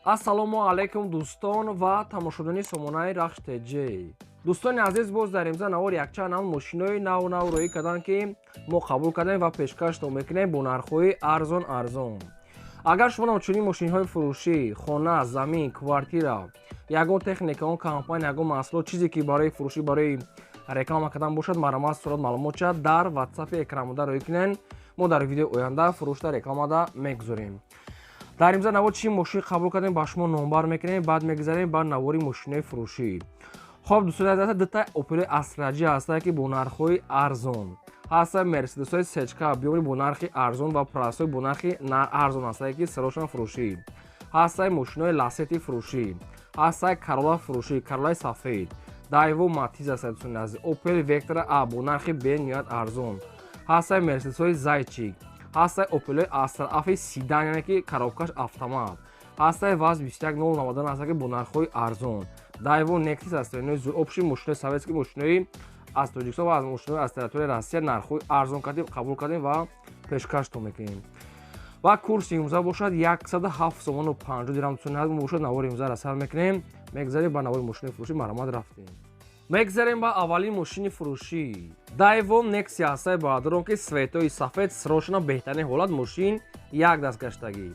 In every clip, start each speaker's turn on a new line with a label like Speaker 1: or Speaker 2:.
Speaker 1: Ассалому алайкум, дӯстон ва тамошобинони сомонаи Рахш ТЖ. Дӯстони азиз, боз дар имза навор якчанд нав мошинои нав нав роӣ карданд, ки мо қабул кардем ва пешкаштон мекунем бо нархҳои арзон арзон. Агар шумо чунин мошинҳои фурӯшӣ, хона, замин, квартира, ягон техника, он компания, ягон маҳсулот, чизе ки барои фурӯшӣ, барои реклама кардан бошад, марҳамат, сурат маълумотча дар ватсапи экранбуда роӣ кунен. Мо дар видеои оянда фурӯшда, рекламада мегузорем. Дар имза навор чӣ мошин қабул кардем, ба шумо номбар мекунем, баъд мегузарем ба навори мошинои фурӯшӣ. Хоб, дӯстони азиз, дута Опели Астра Ҷи ҳастае, ки бо нархҳои арзон ҳаста, Мерседесҳои сечка биёри бо нархи арзон ва прасҳои бо нархи арзон ҳастае, ки сирошон фурӯшӣ ҳастаи, мошинои Ласети фурӯшӣ ҳастаи, Карола фурӯшӣ, Каролаи сафед, Дайво Матиз ҳастаи, дӯстони азиз, Опел Вектра А бо нархи бениҳоят арзон ҳастаи, Мерседесҳои Зайчик ҳастаи, Опелои Астра Афи седан, яъне ки коробкаш автомат ҳастаи, ВАЗ 21090 ҳастае, ки бо нархҳои арзон, Дайво Нексис ҳастаи, общий мошинои советский, мошинои аз Тоҷикистон ва аз мошинои аз территорияи Россия нархҳои арзон кардем, қабул кардем ва пешкаштон мекунем. Ва курси имрӯза бошад 107 сомону 50 дирам. Дӯстони азиз, бошад, навори имрӯзаро сар мекунем, мегузарем ба навори мошинои фурӯшӣ. Марҳамат, рафтем. Мегзарем ба аввалин мошини фурӯшӣ. Дайво Некси ҳастаи, бародарон, ки цветои сафед, срочно, беҳтарин ҳолат, мошин як даст гаштагӣ,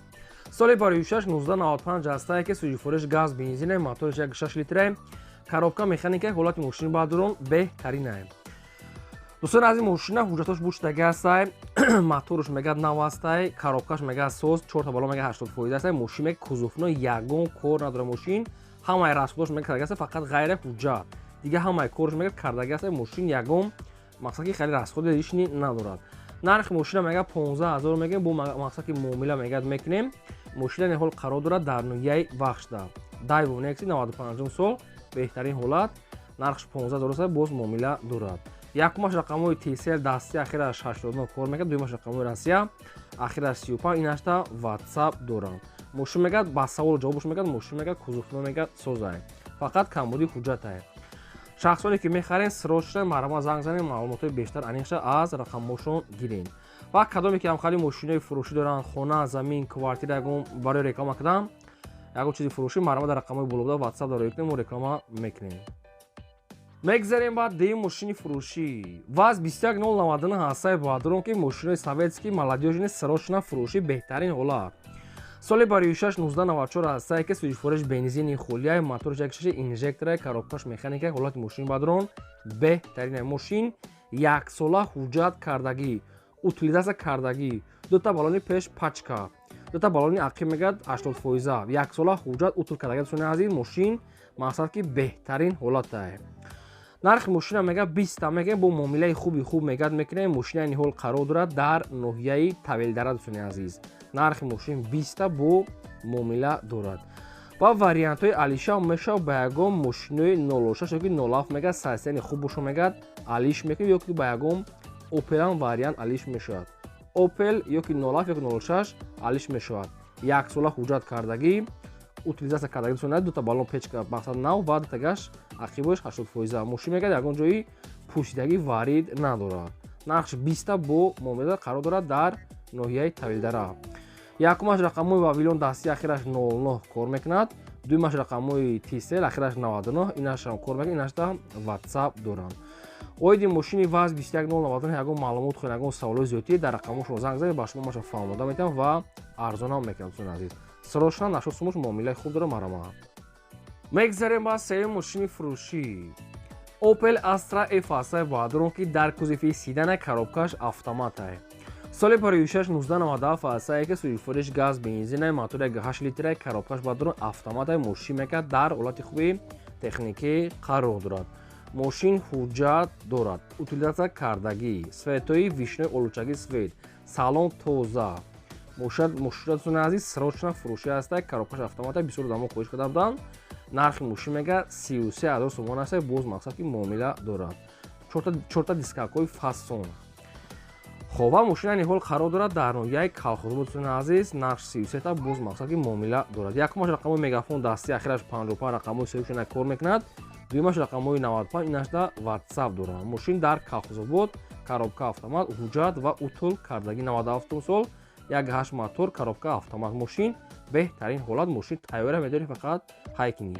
Speaker 1: соли 56 1995 ҳастае, ки сӯзишвориш газ, бензине, моториш 1,6 литре, коробка механика, ҳолати мошини, бародарон, беҳтаринае. Дӯстон, аз ин мошина ҳуҷҷатош бушдаги ҳастай, моторш мегад нав ҳастай, коробкаш мегад соз, чорта бало мега 80% ҳастай. Мошин мега кузовно ягон кор надора, мошин ҳамаи расходош мега кардаги ҳастай, фақат ғайри ҳуҷҷат, дига ҳамаи корш мега кардаги ҳастай. Мошин ягон мақсад ки хеле расходи лишний надорад. Нархи мошина мега 15 000 мегем, бо мақсад ки муомила мегад мекунем. Мошина ҳол қарор дорад дар ноҳияи Вахшда. Дайво Некси 95 сол, беҳтарин ҳолат, нархш 15 000 аст, боз муомила дорад. Якумаш рақамҳои Тсел дасти, ахираш 89 кор мекард, дуюмаш рақамҳои Россия, ахираш 35, инашта Ватсап доранд. Мошин мегад ба саволу ҷавобш мегад, мошин мегад кузовно мегад созае, фақат камбуди ҳуҷҷатае. Шахсоне ки мехарен, срочно марҳамат, занг занед, маълумотҳои бештар аниқша аз рақамҳошон гирен. Ва кадоме ки ҳамхали мошинои фурӯшӣ доранд, хона, замин, квартира, ягон барои реклама кардан, ягон чизи фурӯшӣ, марҳамат, дар рақамҳои болобуда Ватсап дар кунем, мо реклама мекунем. Мегзарем ба дуюм мошини фурӯшӣ. ВАЗ 21099 ҳастаи, бародарон, ки мошинои советский, молодёжный, срочно фурӯшӣ, беҳтарин ҳолат, соли 56 1994 ҳастае, ки сӯзишвориш бензини холияй, моторш 1,6 инжектора, коробкаш механика, ҳолати мошин, бародарон, беҳтарина. Мошин яксола ҳуҷҷат кардагӣ, утилизация кардагӣ, дута балони пеш пачка, дута балони ақиб мегӯяд 80%, яксола ҳуҷҷат, утил кардагӣ. Дӯстони азиз, мошин мақсад ки беҳтарин ҳолатае. Нархи мошина мега 20-та мегӯем, бо муомилаи хуби хуб мегӯяд мекунем. Мошина ини ҳол қарор дорад дар ноҳияи Тавелдара. Дӯстони азиз, нархи мошин 20-та, бо муомила дорад ва вариантҳои алиша мешавад ба ягон мошинои 06 ёки 07, мегӯяд состояни хуб боша, мегӯяд алиш мекунем, ёки ба ягон Опелам вариант алиш мешавад. Опел ёки 07 ёки 06 алиш мешавад. Яксола ҳуҷҷат кардагӣ, утилизация кардагӣ, дӯстони, дута балон печка мақсад нав ва дутагаш ақибош 80%. Мошин мегӯяд ягон ҷои пӯшидагӣ варид надорад. Нархш 20-та, бо муомила, қарор дорад дар ноҳияи Тавилдара. Якумаш рақамҳои Вавилон дасти, ахираш 09 кор мекунад, дуюмаш рақамҳои Тисел, ахираш 99, инашам кор мекунад, инашта Ватсап доранд. Оиди мошини ВАЗ 21099 ягон маълумот хоҳед, ягон саволои зиёдтӣ, дар рақамҳошон занг занед, ба шумо маша фаҳмода метавам ва арзонам мекунам. Дӯстони азиз, срочно нашо сумош муомилаи хуб дора, марҳамат. Мегзарем ба сеюм мошини фурӯшӣ. Опел Астра Ф ҳастаи, бародарон, ки дар кузови седана, коробкаш автоматае, соли 56 1997 ҳастае, ки сӯзишвориш газ, бензина, мотор 1,8 литра, коробкаш, бародарон, автоматае. Мошин мекард дар ҳолати хуби техникӣ қарор дорад. Мошин ҳуҷҷат дорад, утилизация кардагӣ, цветои вишнои олучагӣ цвет, салон тоза. Мошинатони азиз, срочно фурӯшӣ ҳаста, коробкаш автомата. Бисёр одамо хоҳиш карда буданд. Нархи мошин мега 33 000 сомон аста, боз мақсад ки муомила дорад. Чорта дискакҳои фасон. Хоб, ва мошина ниҳол қарор дорад дар ноҳияи Калхозобод. Дӯстони азиз, нарх 33-та, боз мақсад ки муомила дорад. Якумаш рақамҳои Мегафон дастӣ, ахираш 55, рақамҳои соҳибшона кор мекунад, дуюмаш рақамҳои 95, инашда Ватсап дорад. Мошин дар Калхозобод, коробка автомат, ҳуҷҷат ва утул кардагӣ, 97 сол, 1,8 мотор, коробка автомат. Мошин Беҳтарин ҳолат, мошин тайёра, медори фақат ҳай кунӣ.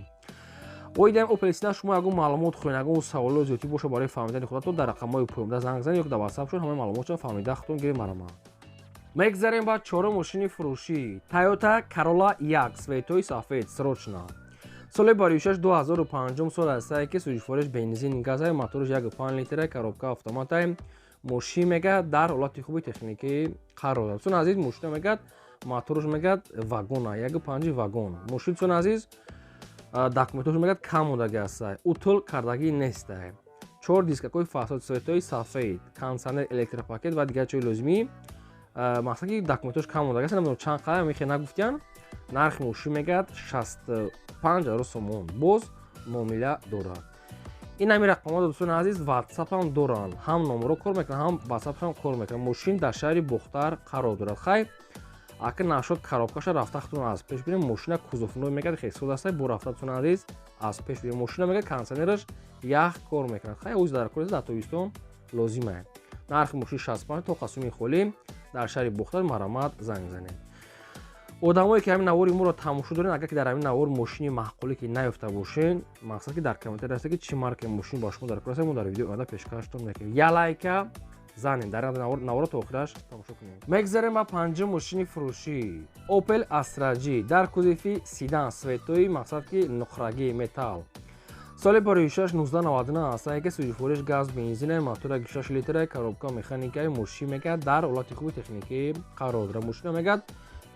Speaker 1: Оидаем Opel Astra, шумо ягон маълумот хоҳед, ягон саволо зиёдтӣ боша барои фаҳмидани худатон, дар рақамҳои поёнда занг занед ё дар WhatsApp шуд, ҳамаи маълумотшо фаҳмида худтон гиред, марама. Мегзарем ба чорум мошини фурӯшӣ. Toyota Corolla 1, цветои сафед, срочно. Соли баришаш 2005 сол астае, ки сӯзишвориш бензин газай, мотораш 1,5 литра, коробка автоматай. Мошин мегӯяд дар ҳолати хуби техникӣ қарор дорад. Дӯстони азиз, мошина мегӯяд мотораш мегӯяд вагона, 1,5 вагон. Мошин, дӯстони азиз, документош мегӯяд кам модаги астае, утул кардагӣ нестае. Чор дискакҳои фасод, цветои сафед, кондиционер, электропакет ва дигар чои лозимӣ. Мақсад ки документош кам модаги аст, намедонам чанд қадр мехе нагуфтиян. Нархи мошин мегӯяд 65 000 сомон, боз муомила дорад. Ин ҳамин рақамҳо, дӯстони азиз, WhatsApp ҳам доранд, ҳам номеро кор мекунанд, ҳам WhatsApp ҳам кор мекунанд. Мошин дар шаҳри Бохтар қарор дорад. Хайр, ака нашод коробкаша рафта худтон аз пеш бинем. Мошина кузовной мегӯяд хеле аст, бо рафта, дӯстони азиз, аз пеш бинем. Мошина мегӯяд кондиционераш ях кор мекунад. Хайр, оз дар кор дар тобистон лозим аст. Нархи мошин 65 то қасуми холӣ, дар шаҳри Бохтар, марамат занг занед. Одамое ки ҳамин навори моро тамошо дорен, агар ки дар ҳамин навор мошини маъқуле ки наёфта бошен, мақсад ки дар комментария аст, ки чӣ маркаи мошин ба шумо дар кор аст, мо дар видео оянда пешкаштон мекунем. Я лайка занем, дар наворо то охираш тамошо кунем. Мегзарем ба панҷум мошини фурӯшӣ. Opel Astra G дар кузови седан, цветои мақсад ки нуқрагӣ, металл. Соли бароишаш 1999 аст, ки сӯзишвориш газ бензина, мотора 6 литра, коробка механикаи. Мошин мегӯяд дар ҳолати хуби техникӣ қарор дорад. Мошина мегӯяд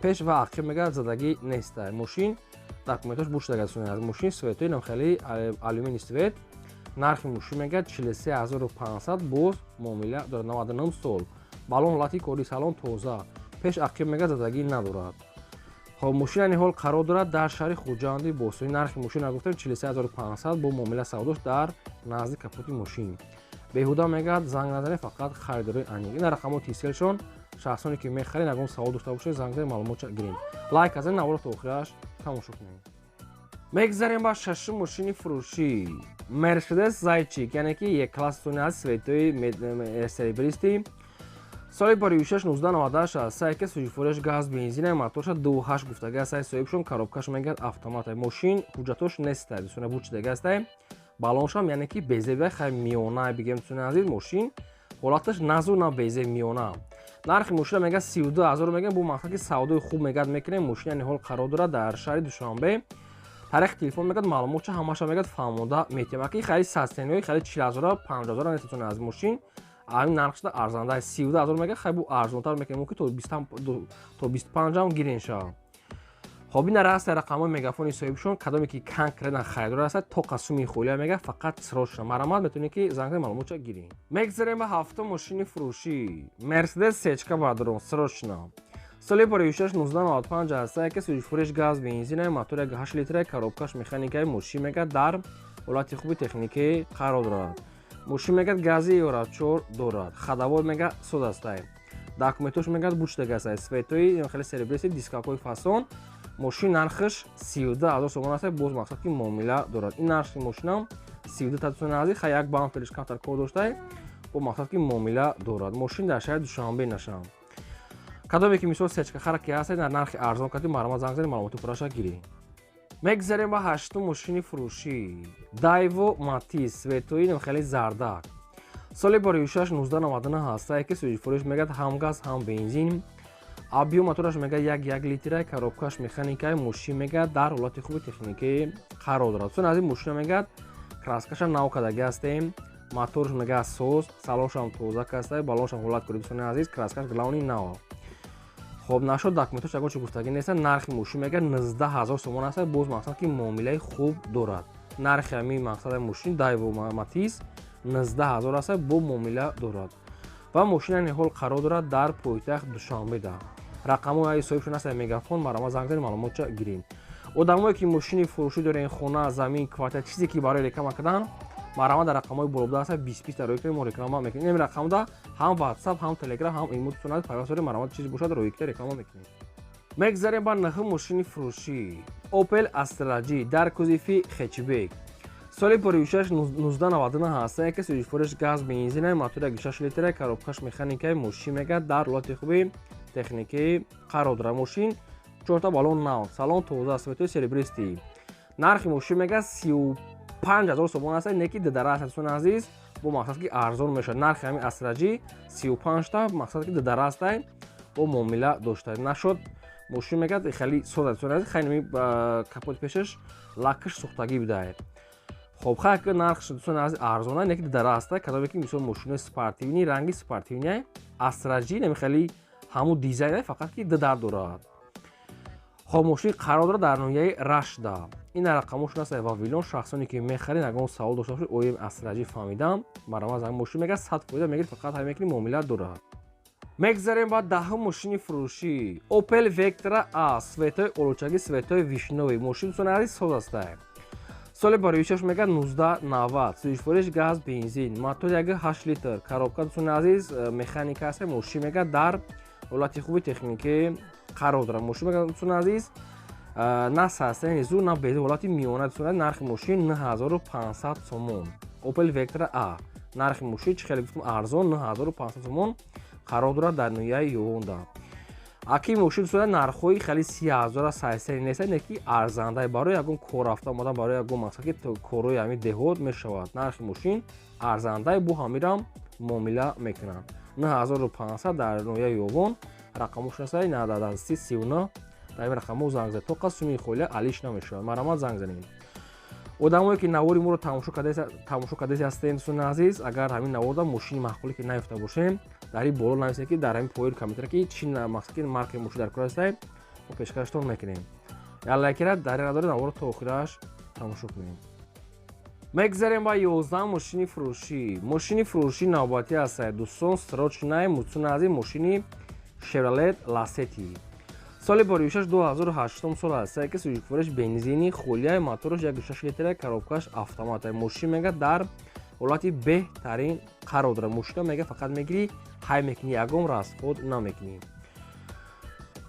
Speaker 1: пеш ва ақиб мегӯяд задагӣ неста. Мошин документош бушдага аз мошин, цветои намхели алюминий цвет. Нархи мошин мегӯяд 43 500, боз муомила дорад. 99 сол, балон ҳолати кори, салон тоза, пеш ақиб мегӯяд задагӣ надорад. Хоб, мошин айни ҳол қарор дорад дар шаҳри Хуҷанди Бостонӣ. Нархи мошин гуфтем 43 500, бо муомила савдош. Дар назди капоти мошин беҳуда мегӯяд занг назанед, фақат харидорои аниқ. Ин рақамҳои тиселшон, шахсоне ки мехаред, ягон савол дошта бошед, занг занед, маълумотша гирем. Лайк азен, наворо то охираш тамошо кунед. Мегзарем ба шашум мошини фурӯшӣ. Мерседес Зайчик, яъне ки Е-класс аз цветои серебристый. Соли бароишаш 1998 аст, ки сӯзишвориш газ бензина, моторша 2,8 гуфтага аст соҳибшон, коробкаш мегӯяд автомат. Мошин ҳуҷҷатош неста, дӯстони, бучидаги аст. Балоншам яъне ки безеба, хай миёна бигем, дӯстони азиз, мошин ҳолаташ назу на безеб, миёна. Нархи мошина мегӯяд 32 000 мегӯяд, бо мақсад ки савдои хуб мегӯяд мекунем. Мошин яъне ҳол қарор дорад дар шаҳри Душанбе. Тариқи телефон мегӯяд маълумотча ҳамаша мегӯяд фаҳмода метиҳам. Аки хари састениҳои хари 40 0-а 50 0-а нест, дӯстони азиз, мошин ҳамин нархшда арзанда, 32 000 мегӯяд. Хай, бу арзонтар мекунем, ки то 25-ам гирен шава. Хоб, ин раста рақамҳои мегафони соҳибшон, кадоме ки конкретно харидор аст, то қасуми холия мегӯяд, фақат срочно марамат метавонед ки занг занед, маълумотча гиред. Мегзарем ба ҳафтум мошини фурӯшӣ. Мерседес Сечка, бардорон, срочно. Соли бароишаш 1995 аст, ки сӯзишвориш газ бензина, мотор 1,8 литра, коробкаш механикаи. Мошин мегӯяд дар ҳолати хуби техникӣ қарор дорад. Мошин мегӯяд гази Евро 4 дорад, ходовой мегӯяд соз астай, документош мегӯяд бучдаги астай, цветои хеле серебристый, дискакҳои фасон. Мошин нархаш 32 000 сомон аст, боз мақсад ки муомила дорад. Ин нархи мошинам 32 та, дӯстони азиз. Хай, як бампериш камтар кор доштай, бо мақсад ки муомила дорад. Мошин дар шаҳри Душанбе нашам. Кадоме ки мисол сечка хара ки ҳастед, дар нархи арзон кардӣ, маълумот занг занед, маълумоти пурраша гиред. Мегзарем ба ҳаштум мошини фурӯшӣ. Дайво Матиз, цветои хеле зардак. Соли бароишаш 1999 ҳастае, ки сӯзишвориш мегӯяд ҳам газ, ҳам бензин, объём мотораш мегӯяд 1,1 литра, коробкаш механикаи. Мошин мегӯяд дар ҳолати хуби техникӣ қарор дорад. Дӯстони азиз, мошина мегӯяд краскаша нав кардаги ҳастем, моторш мегӯяд соз, салоншам тоза кастай, балоншам ҳолат кори, дӯстони азиз, краскаш главный нав. Хоб, нашуд, документош ягон чи гуфтагӣ нест. Нархи мошин мегӯяд 19 000 сомон аст, боз мақсад ки муомилаи хуб дорад. Нархи ҳамин мақсади мошин Дайво Матиз 19 000 аст, бо муомила дорад ва мошин айни ҳол қарор дорад дар пойтахт Душанбеда. Рақамҳои соҳибшон аст мегафон, марама занг занед, маълумотча гирем. Одамое ки мошини фурӯшӣ дорен, хона, замин, квартира, чизе ки барои реклама кардан, марама дар рақамҳои болобуда аст, 20 20 дар рои мо реклама мекунем. Ин рақамда ҳам WhatsApp, ҳам Telegram, ҳам имо тунад пайваст дорем, марама чизе бошад, роикта реклама мекунем. Мегзарем ба нӯҳум мошини фурӯшӣ. Opel Astra G дар кузови хэтчбек. Соли бароишаш 1999 ҳаст, ки сӯзишвориш газ бензина, мотор 1,6 литра, коробкаш механикаи. Мошин мегӯяд дар ҳолати хуби техникӣ қарор дорад. Мошин Чорта баллон нав, салон тоза, цветои серебристый. Нархи мошин мега 35 000 сомон аст, не ки дидара аст, дӯстони азиз, бо мақсад ки арзон мешавад. Нархи ҳамин Астра Ҷи 35-та, мақсад ки дидара астай, бо муомила дошта нашуд. Мошин мегӯяд, хеле сода, дӯстони азиз, хеле капоти пешаш лакаш сӯхтагӣ будае. Хоб, хай, ки нархш, дӯстони азиз, арзона, не ки дидара аста. Кадоме ки, мисол, мошинои спортивный, ранги спортивный Астра Ҷи, нами хеле ҳамун дизайн, фақат ки дидар дорад. Хоб, мошин қарор дорад дар ноҳияи Рашда. Ин рақамошон аст, Вавилон. Шахсоне ки мехаред, ягон савол дошта бошед, ои Астра Ҷи фаҳмидам, марҳамат. Ҳамин мошин мегӯяд, 100% мегиред, фақат ҳамин мекунӣ, муомила дорад. Мегзарем ба даҳум мошини фурӯшӣ: Opel Vectra A, цветои олучагӣ, цветои вишнёвый. Мошин, дӯстони азиз, соз астае. Соли бароишаш мегӯяд 1990, сӯзишвориш газ, бензин, мотор 1,8 литр, коробка, дӯстони азиз, механика аст. Мошин мегӯяд, дар ҳолати хуби техникӣ қарор дорад. Мошин мегӯяд, дӯстони азиз, на састани зур, на безур, ҳолати миёна. Дӯстони, нархи мошин 9500 сомон. Opel Vectra A, нархи мошин, чӣ хеле гуфтам, арзон, 9500 сомон, қарор дорад дар ноҳияи Ёвонда. Аки мошин, дӯстони, нархҳои хеле 30 000 сайсари нест, не ки арзандай, барои ягон кор рафта омадан, барои ягон мақсад ки корҳои ҳамин деҳот мешавад. Нархи мошин арзандай, бо ҳамирам муомила мекунанд. 9500, дар ноҳияи Ёвон. Рақамош ҳастаи 90 39. Дар ин рақамҳо занг занед, тоқа суми холия алиш намешавад. Марҳамат, занг занед. Одамое ки навори моро тамошо кардаси ҳастем, дӯстони азиз, агар ҳамин наворда мошини маъқуле ки наёфта бошем, дар ин боло нависед, ки дар ҳамин поёни комментария, ки чӣ мақсад ки маркаи мошин дар кор ҳастай, мо пешкаштон мекунем. Як лайкера дар ин надоред, наворро то охираш тамошо кунем. Мегзарем ба 11 мошини фурӯшӣ. Мошини фурӯшӣ навбатӣ ҳастад, дӯстон, срочный, дӯстони азиз, мошини Chevrolet Lacetti. Соли боришаш 2008 сол аст, ки сӯзишвориш бензини холияи, мотораш 1,6 литра, коробкаш автомат. Мошин мега дар ҳолати беҳтарин қарор дорад. Мошина мега, фақат мегирӣ, ҳай мекунӣ, ягон расход намекунӣ.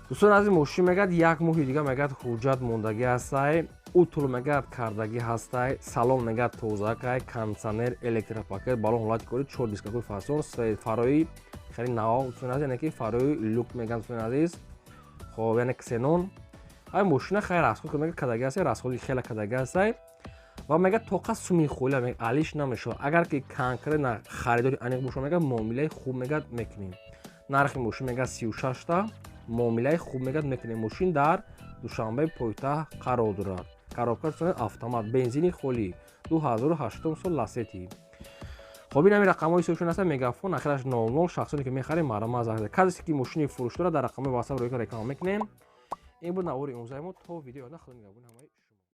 Speaker 1: Дӯстони азиз, мошин мегӯяд, як моҳи дига мегӯяд, ҳуҷҷат мондагӣ ҳастай, утул мегӯяд, кардагӣ ҳастай, салон мегӯяд, тозакай, кондитсионер, электропакет, балон ҳолати кори, чор дискакои фасон, фарои хеле нав, дӯстони азиз, яъне ки фарои люк мегӯянд, дӯстони азиз. Хоб, яъне ксенон. Ҳай мошина хайр, расход мегӯяд, кардагӣ ҳастай, расходи хеле кардагӣ ҳастай ва мегӯяд, тоқа суми холия алиш намешавад. Агар ки конкретно харидори аниқ боша, мегӯяд, муомилаи хуб мегӯяд, мекунем. Нархи мошин мегӯяд, 36-та, муомилаи хуб мегӯяд, мекунем. Мошин дар Душанбе пойтахт қарор дорад. Коробка автомат, бензини холӣ, 2008 сол Ласети. Хоб, ин ҳамин рақамҳои ҳисобшон ҳастанд: Мегафон, ахираш 00. Шахсоне ки мехарем, марҳамат, занг. Касе ки мошини фурӯш дорад, дар рақамҳои ватсап рӯйка реклама мекунем. Ин буд навори имрӯзаи мо. То видео, худо нигаҳбони ҳамаи шумо.